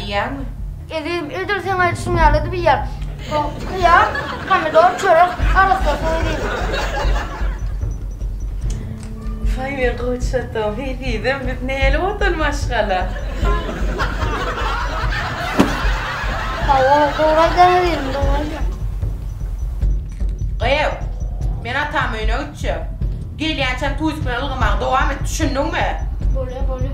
iýýäňmi? Ezizim, edil seň aýdyşyň ýaly edip iýýän. Soň hyýar, pomidor, çörek arassasyny ezizim. Waý men gowşadym, ezizim, biz näli owadan maşgala. Hawa, dogry aýdýaň ezizim, dogry aýdýaň. Gyz, men atamyň öýüne gitjek. Gelýänçäm tuýsuk bilen ylgamagyňy dowam et, düşündiňmi? Bolýa, bolýa.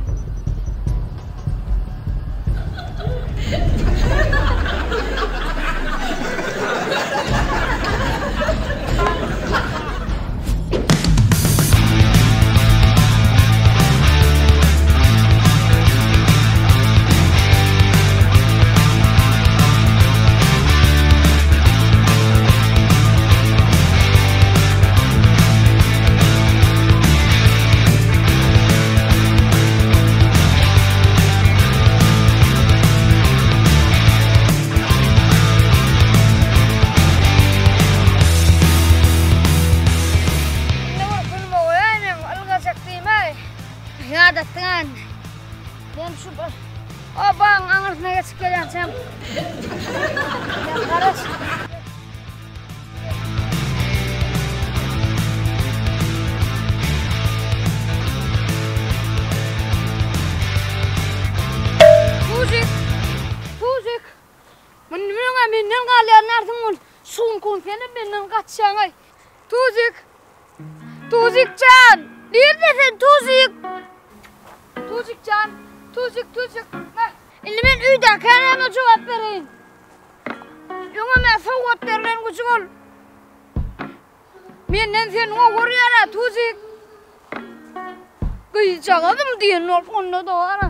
Indi bir gülme goýaýyn, ylgajak diýmäý. Ýadatdyň-a indi. Men şu bir o bagyň aňyrsyna geçip gelýänçäm. Sen garaş. Tuzik! Tuzik! Muny öňe menden galýan närsň ol? Şuňkun senem menden gaçýaňaý. Tuzik! Tuzik jan! Nirde sen Tuzik? Tuzik jan! Tuzik, Tuzik! Indi men öýdäkä näme jogap bereýin? Öňem-ä sowgat berlen güjük ol. Menden seni gowy görýär-ä, Tuzik. Gyzjagazym diýen bolup onda-da bar-a.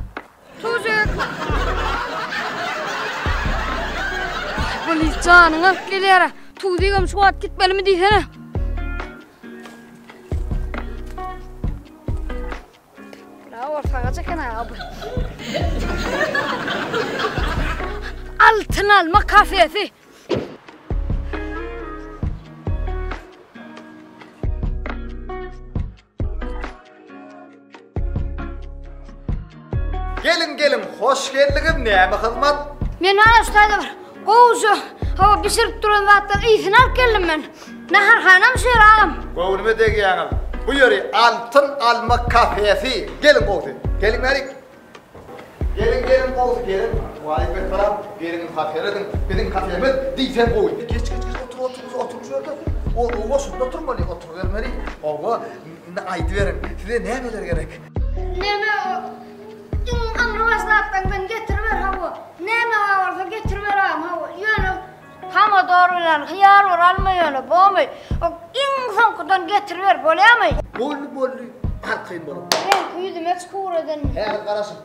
Tuzik. Polis janyňy alyp gelýär-ä. Tuzigem şu wagt gitmelimi diýsene. Bravo, sagaç eken aga bu. Altyn alma kafesi. Geliň geliň hoş geldiňiz näme hyzmat? Men ana şu taýda bir gowja hawa bişirip duran zatdan ysyny alyp geldim men. Naharhanam şu ýer agam. Göwnüme degýäňiz. Bu ýeri Altyn alma kafesi. Geliň gowsy. Geliň bärik. Geliň geliň gowsy geliň. Waleýkim essalam. Geliň ynha serediň. Biziň kafemiz diýseň gowy. Geç geç geç otur otur otur şu ýerde. Oba şunda oturmaly oturybermeli. Hawa indi aýdyberiň size nämeler gerek? Näme iň aňrybaş zatlaňdan getiriber hawa. Näme bar bolsa getiriber agam hawa. Ýöne Pomidor bilen hyýar bir alma ýöne bomy? O iň soňkudan getiriber bolýamy? Boldy boldy arkaýyn boluň. Reňki ýüzüme çykyp uradan. Häzir garaşyň.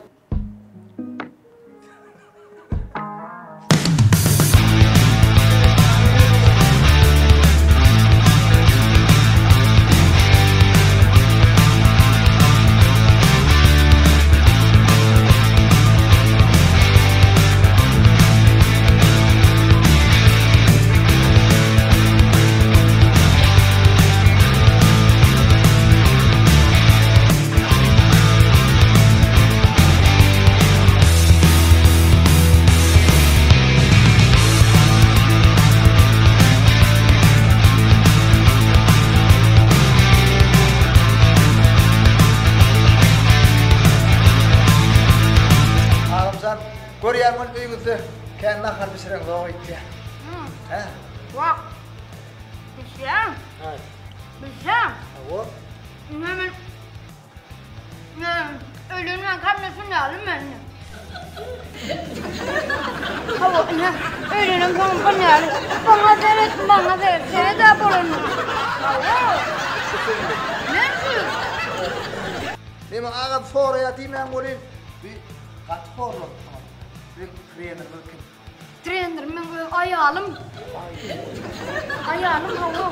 Agamjan, görýän gün öýüňizde kän nahar bişireňzok öýtýän. Hä? Wah. Bişýän. Hä. Bişýän. Hawa. Indi men Öýlenmän kalmasyn ýaly men. Hawa, ine, öýlenen soň bir ýaly. Maňa seret, maňa seret, seret-ä bolany. Hawa. Men şu. Neme agam soraýar diýmäň welin, bi gaty horlanypsyňyz. Siziň treneriňiz kim? Trenerim meň öz aýalym. Aýalym hawa.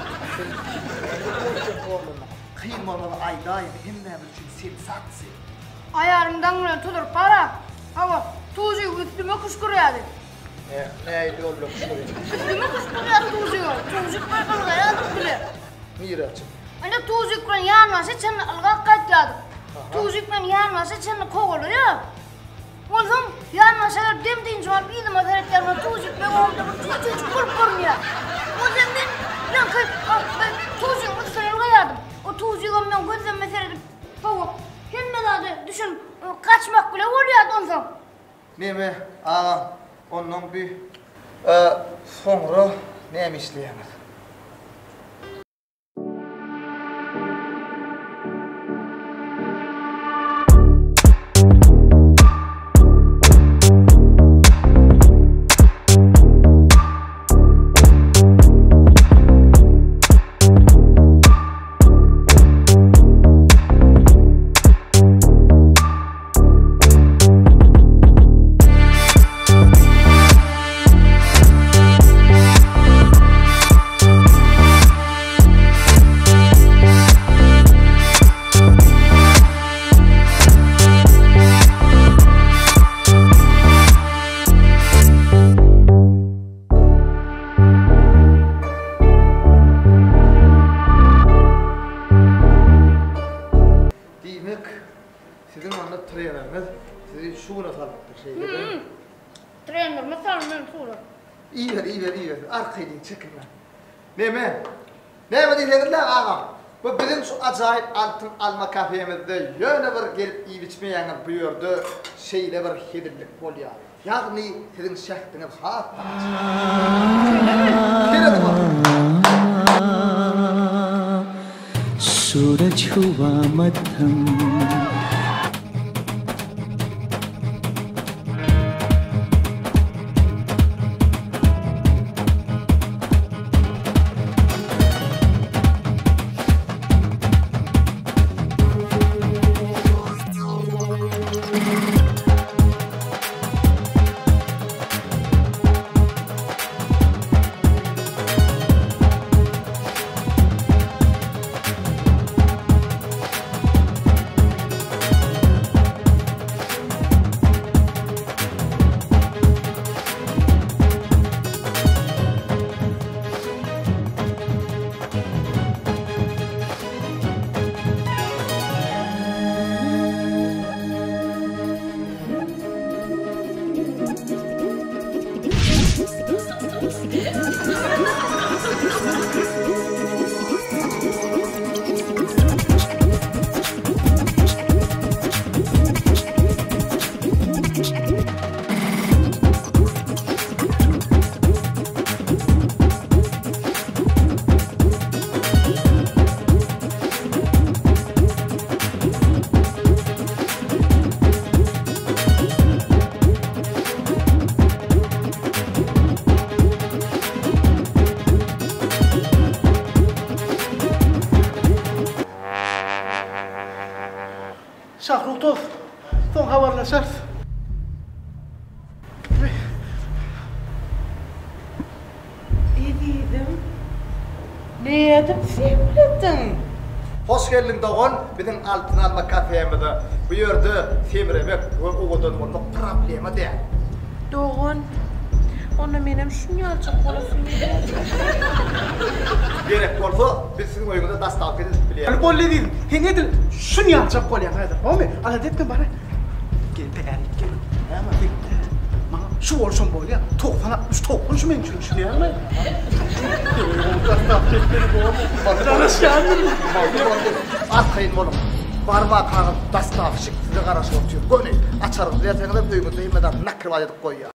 Kyn bolmasa aýdaýyň hemmämiz üçin sensasiýa. Aýalym daň bilen tuduryp bara. Hawa, tujygy üstüme küşkürýärdi. Nä, nähili ýol bilen küşkürýär? Üstüme küşkürýärdi tujygy. Tujyk bilen ylgaýardyk bile. Nirä çyk? Ine tujyk bilen ýanbaşa çenli ylgap gaýtýardyk. Tujyk bilen ýanbaşa çenli kowalaýar. Onsoň ýanbaşa gelip dem-dynjymy alyp yzyma seretýän we Tuzik meň öňümde bir çüýçejik bolup görünýär. Onsoň men ýaňky Tuzigiň üstüne ylgaýardym. O Tuzigem meň gözlerime seredip, hawa, hemme zada düşünip, gaçmak bile bolýardy onsoň. Neme, agam, onnoň bi soňra näme işleýäňiz? Diýmek, siziň onda treneriňiz sizi şu güne salypdyr, şeýle-de? Trenerimiz saldy meni şu güne. Iýiber, iýiber, iýiber. Arkaýyn, çekinme. Neme? Näme diýseňiz-le, agam? Bu biziň şu ajaýyp Altyn alma kafemizde ýöne bir gelip iýip-içmeýäňiz, bu ýerde şeýle bir hezillik bolýar. Ýagny siziň şähdiňiz has-da açylar. Şeýlemi? Serediň oturyň. Suraj hua madham. Şahruh dos, soň habarlaşarys. Ezizim, nädip semrediň? Hoş geldiň dogan biziň Altyn alma kafemize. Bu ýerde semremek we owadan bolmak problema däl. Dogan, onda menem şunýaljak bolasym gelýär. Gerek bolsa biz siziň öýüňize dostawka edip bilýäris. Boldy ezizim, sen edil şunýaljak bolýaň häzir, gowymy? Alada etme bara. Gel bärik gel. Näme beýle? Maňa şu bolşam bolýar. 90 60 90 şu meň üçin düşünýäňmi? Garaşýandyryn. Boldy boldy. Arkaýyn boluň. Barmakaňyz dostawşik size garaşyp otyr. Göni açaryňyzy berseňizem öýüňizde hemme zady nakrywać edip goýýar.